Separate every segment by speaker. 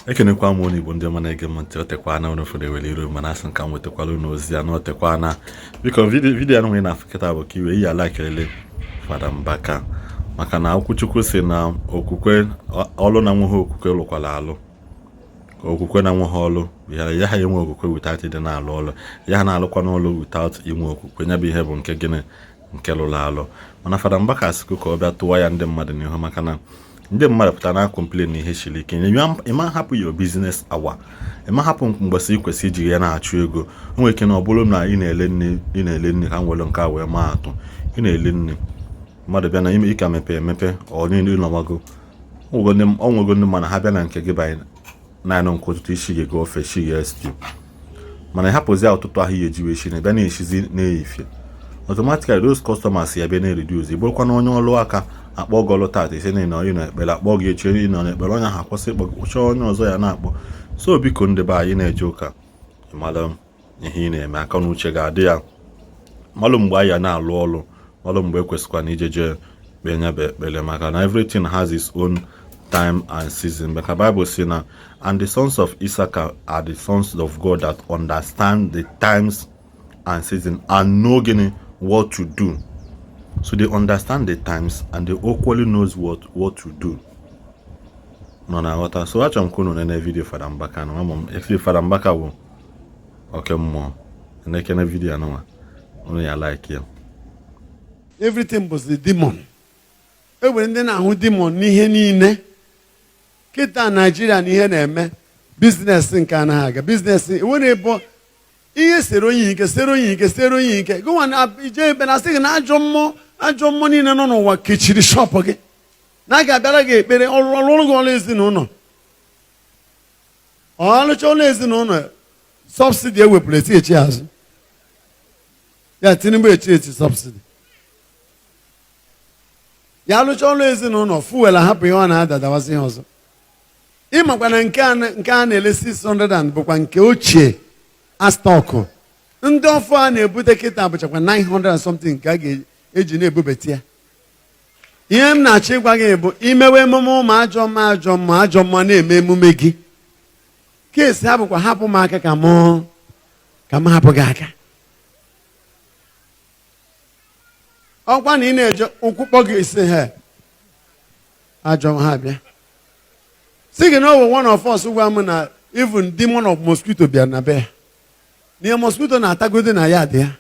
Speaker 1: Ekenekwa m unu, Igbo ndị ọma na-ege m ntị. O tekwana unu fụrụ ewere iru, mana asị ka m wetakwala unu ozi ya na o tekwana. Biko, video anụ nwere na kịta bụ ka iwe iyi ala kelele Fada Mbaka, maka na okwuchukwu si na okwukwe ọlụ na nweghị okwukwe lụkwala alụ, okwukwe na nweghị ọlụ ya ha enwe okwukwe without ịdị na-alụ ọlụ ya ha na-alụkwa n'ọlụ without inwe okwukwe. Ya bụ ihe bụ nke gịnị nke lụrụ alụ. Mana Fada Mbaka sịkụ ka ọ bịa tụwa ya ndị mmadụ n'ihu, maka na ndị mmadụ pụtara na complain na ihe siri ike. Ịma hapụ your business hour, ịma hapụ mgbesi ị kwesị iji ya na-achụ ego. O nwere ike na ọ bụrụ na ị na-ele nne, ị na-ele nne, ka m were nke a wee maa atụ. Ị na-ele nne, mmadụ bịa na ime ịka mepe emepe, ọ niile ịnọwago. Ọ nwego ndị mana ha bịa na nke gị banye naanị nke ụtụtụ, isi gị ga ofe shi gị stew, mana ịhapụzi ụtụtụ ahụ ihe eji wee shi na bịa na-eshizi n'ehihie, automatically those customers ya bịa na-reduce. Ị bụrụkwa na onye ọlụ aka, akpọ gị ọlụ taata, isi na ịnọ ịnọ ekpere, akpọ gị echi, ịnọ n'ekpere, onye ahụ akwụsị ịkpọ gị, chọọ onye ọzọ ya na-akpọ. So biko, ndị be anyị na-eje ụka, ịmara ihe ị na-eme, aka na uche ga-adị ya. Malụ mgbe anyị ya na-alụ ọlụ, malụ mgbe ekwesịkwa na ijeje kpee nya bụ ekpere, maka na everything has its own time and season. Maka Bible si na, "And the sons of Issachar are the sons of God that understand the times and season and know gịnị what to do." So they understand the times and they equally knows what to do. Nọ na aghọta. So achọrọ m ka unu nene video Fada Mbaka na ama m efi. Fada Mbaka bụ oke mmụọ. Na-ekene video anụnwa, unu ya like ya.
Speaker 2: Everything bụzi demon. E nwere ndị na-ahụ demon n'ihe niile. Kịta Naijiria na ihe na-eme, business nke anaghị aga, business enwere ebe ihe sere onye ike, sere onye ike, sere onye ike. Gụnwa na ije ebe na asị gị na ajọ mmụọ, ajọ mmụọ niile nọ n'ụwa kechiri shop gị, na a ga-abịara gị ekpere ọrụ ọrụ gị, ọrụ ezinụlọ, ọ alụcha ọrụ ezinụlọ, subsidy ewepụrụ, eti echi azụ ya. Tinubu echi echi subsidy ya, alụcha ọrụ ezinụlọ, fuel ahapụ ihe ọ na-ada, dawazi ihe ọzọ. Ịmakwa na nke a na-ele 600 and bụkwa nke ochie a stock. Ndị ọfụ a na-ebute kịta bụchakwa 900 and something nke a ga-eji na-ebubata ya. Ihe m na-achọ ịgwa gị bụ, imewe emume ụmụ ajọ mma, ajọ mma, ajọ mma na-eme emume gị kesi ha bụkwa hapụ m aka ka m hapụ gị aka. Ọkwa na ị na-eje ụkwụ kpọ gị isi ha ajọ ha bịa si gị na owe. One of us gwa m na even demon of mosquito bịara na be ya, na ihe mosquito na-atagode na ya dị ya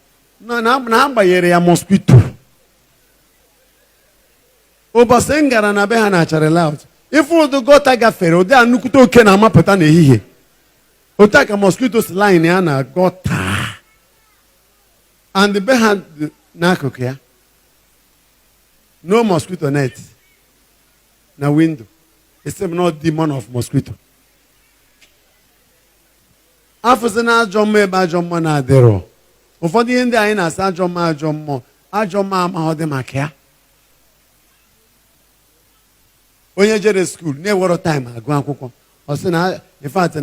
Speaker 2: na agbanyere ya mosquito. Ụbọchị m gara na be ha na achara laut, ife ụdị gutter gafere, ụdị a nnukwute oke na-amapụta n'ehihie, otu a ka mosquito si line ya na gutter, and be ha dị n'akụkụ ya, no mosquito net na window except not demon of mosquito. Afụsị na ajọ mmụọ ebe ajọ mmụọ na-adịrọ. Ụfọdụ ihe ndị anyị na-asị ajọ mmụọ, ajọ mmụọ, ajọ mmụọ amaghọ dị maka ya. Onye jere school na-ewero time agụ akwụkwọ, ọ sị na in fact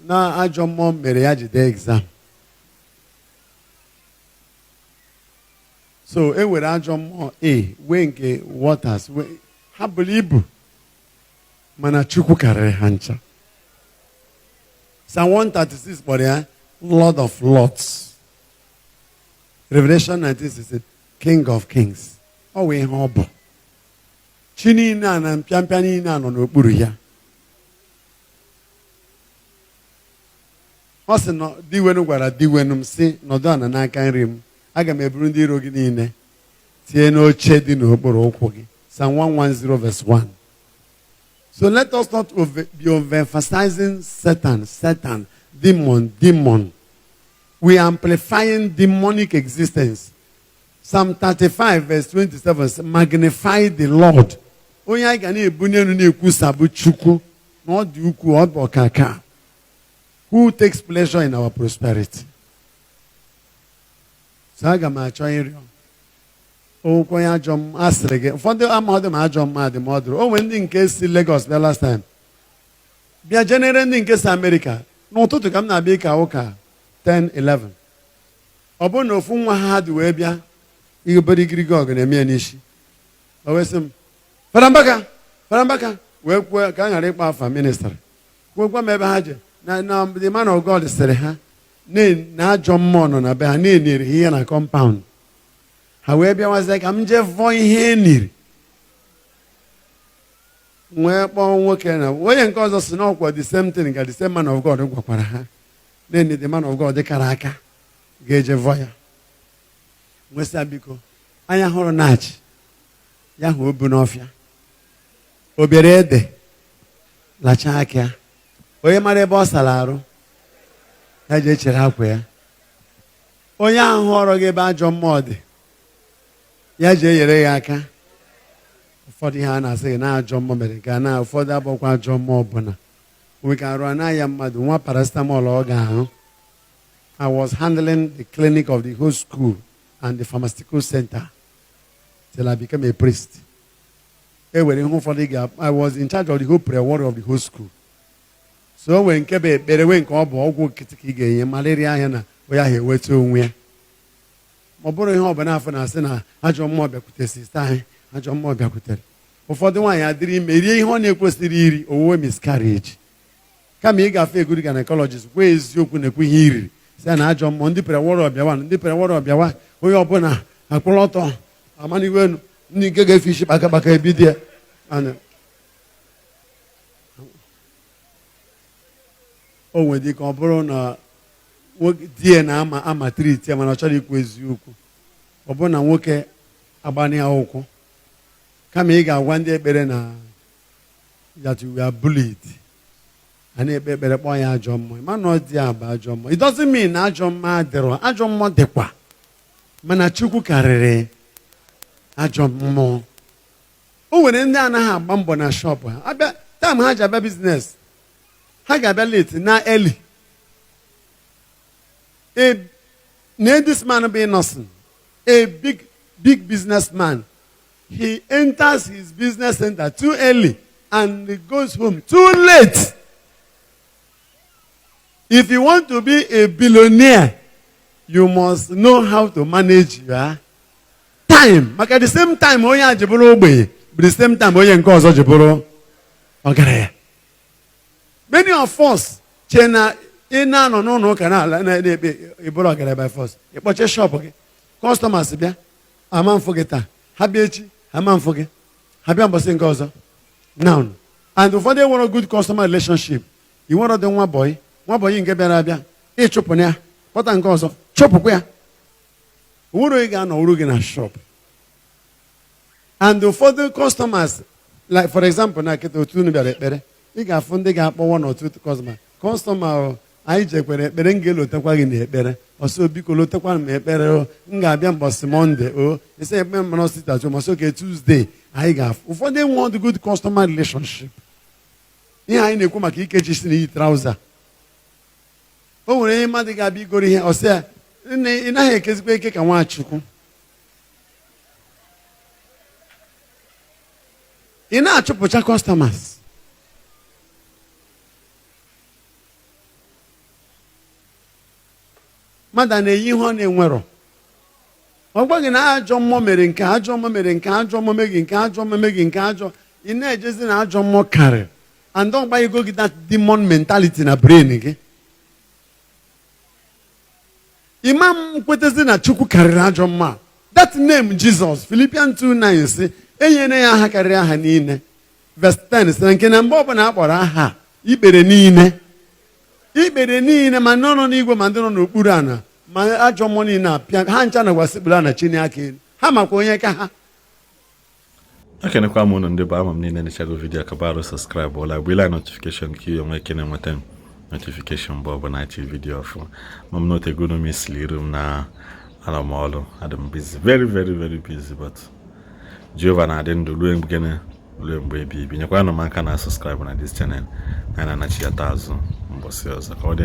Speaker 2: na ajọ mmụọ mere ya jide exam. So e were ajọ mmụọ a wee nke waters wee ha buru ibu, mana Chukwu karịrị ha ncha. Psalm 136 kpọrọ ya Lord of Lords. Revelation 19:16, King of Kings. Ọ wụ ihe ọ bụ. Chi niile a na mpịampịa niile a nọ n'okpuru ya. Ọ sị na diwenu gwara diwenu m sị, nọdụ ala n'aka nri m, aga m eburu ndị iro gị niile tie n'oche dị n'okpuru ụkwụ gị. Psalm 110 verse 1. So let us not be overemphasizing Satan, Satan, demon, demon. We are amplifying demonic existence. Psalm 35 verse 27 says, "Magnify the Lord." Onye anyị ga na-ebu n'elu na-ekwusa bụ Chukwu na ọ dị ukwuu, ọ bụ ọkaka. Who takes pleasure in our prosperity. So aga m achọ ịrịọ okwu onye ajọ m asịrị gị, ụfọdụ amaghị m ajọ mmadụ ma ọ dụrụ o nwere ndị nke si Lagos bịa last time, bịa jenere ndị nke si Amerịka n'ụtụtụ ka m na-abịa ịka ụka 10 11, ọ bụrụ na ofu nwa ha dị wee bịa ihe obere igirigi ọgụ na-eme ya n'isi, o wee sị m, "Fada Mbaka, Fada Mbaka," wee kwuo ka a ghara ịkpọ afa ministry. Kwuokwa m ebe ha je na the man of God sịrị ha na ajọ mmụọ nọ na be ha, na-eniri ha ihe na compound ha, wee bịawazie ka m jee vọọ ihe eniri. Wee kpọọ nwoke na onye nke ọzọ si n'ọkwa the same thing ka the same man of God gwakwara ha na the man of God kara aka ga-eje vọọ ya. Nwesịa, biko, anya hụrụ na-achị ya hụ obu n'ọfịa obere ede lachaa aka ya. Onye mara ebe ọ sara arụ ya ji echere akwa ya. Onye ahụ hụrọ gị ebe ajọ mmụọ dị, ya ji enyere ya aka. Ụfọdụ ihe a na-asị gị na ajọ mmụọ mere nke a na ụfọdụ abụkwa ajọ mmụọ ọbụla nwere ka arụ anaghị ya mmadụ nwa paracetamol ọ ga-aṅụ. I was handling the clinic of the whole school and the pharmaceutical center till I became a priest. E nwere ihe ụfọdụ ga I was in charge of the whole prayer warrior of the whole school. So o nwere nke bụ ekpere, nwee nke ọ bụ ọgwụ nkịtị ka ị ga-enye malaria ahịa na onye ahụ eweta onwe ya. Ma ọ bụrụ ihe ọbụla afọ na-asị na ajọ mmụọ bịakwutere sister anyị, ajọ mmụọ bịakwutere. Ụfọdụ nwaanyị adịrị ime, rie ihe ọ na-ekwesịrị iri, owuwe miscarriage. Kama ị ga-afụ eguru gynecologist, gwa eziokwu na-ekwu ihe iriri, sị na ajọ mmụọ ndị pere wọrọ ọbịawa, ndị pere wọrọ ọbịawa, onye ọbụla akwụrụ ọtọ amaniwe enu, ndị nke ga-efe isi kpaka kpaka ebido ya. O nwere ike ọ bụrụ na di ya na-ama ama treat ya, mana ọ chọrọ ikwu eziokwu. Ọ bụrụ na nwoke agbani ya ụkwụ, kama ị ga-agwa ndị ekpere na that you were bullied, a na-ekpe ekpere kpọọ ya ajọ mmụọ, ma na ọ dị ya bụ ajọ mmụọ. It doesn't mean na ajọ mmụọ adịrọ. Ajọ mmụọ dịkwa, mana Chukwu karịrị ajọ mmụọ. O nwere ndị anaghị agba mbọ na shop ha. Abịa time ha ji abịa business, ha ga-abịa late na early. A na this man bụ Innocent, a big big businessman. He enters his business center too early and he goes home too late. If you want to be a billionaire, you must know how to manage your time, maka the same time onye a ji bụrụ ogbenye bụ the same time onye nke ọzọ ji bụrụ ọgaranya. Many of us che na ị na-anọ n'ụlọ ụka na-ala na-ekpe, ịbụrụ ọgaranya by force. Ịkpọchie shop gị, customers bịa, ama mfụ gị taa, ha bịa echi, ama mfụ gị, ha bịa mbọsị nke ọzọ. Now and ụfọdụ enwere good customer relationship. Ị nwere dị nwa boy, nwa boy nke bịara abịa, ịchụpụ ya, kpọta nke ọzọ, chụpụkwa ya. Onwere onye ga-anọ uru gị na shop. And ụfọdụ customers, like for example, na kịta otu unu bịara ekpere, ị ga-afụ ndị ga-akpọ one or two customer. Customer o, anyị jekwere ekpere, m ga-elotekwa gị n'ekpere ọsọ. Biko lotekwa m ekpere o, m ga-abịa mbọsị Monday o. Isi ekpe mmanụ sita masị oke Tuesday anyị ga-afụ. Ụfọdụ enwe good customer relationship. Ihe anyị na-ekwu maka ikechi si na iyi trouser, o nwere onye mmadụ ga-abịa igoro ihe, ọsị ya, "Nne, ị naghị ekezikwa eke ka Nwachukwu." Ị na-achụpụcha customers. Mmadụ a na-eyi ihe ọ na-enwerọ. Ọ gwa gị na ajọ mmụọ mere nke, ajọ mmụọ mere nke, ajọ mmụọ meghị nke, ajọ mmụọ meghị nke, ajọ ị na-ejezi na ajọ mmụọ karịrị and ọ gbanyego gị that demon mentality na brain gị. Imam kwetezi na Chukwu karịrị ajọ mmụọ. That name Jesus, Philippians 2:9 sị enyere ya aha karịrị aha niile. Verse 10 sị na nke na mgbe ọbụla a kpọrọ aha, ikpere niile, ikpere niile, ma ndị nọ n'igwe, ma ndị nọ n'okpuru ala, ma ajọ mmụọ niile apịa ha ncha na gwasikpuru ana chini aka elu ha makwa onye ka ha.
Speaker 1: Ekenekwa m unu ndị bụ ama m niile nechago video. Akabarụ subscribe ụla gbila notification ka ihe nwee ike na-enweta notification mgbe ọbụla chi video ọfụ. Ma m n'otegonu m isili iru m na ana m ọrụ, adị m busy, very very very busy, but Jehova na-adị ndụ ruo mgbe gịnị, ruo mgbe ebi ebi. Nyekwanụ m aka na subscribe na this channel na na-anachi ya azụ mbọsị ọzọ. Ka ọ dị.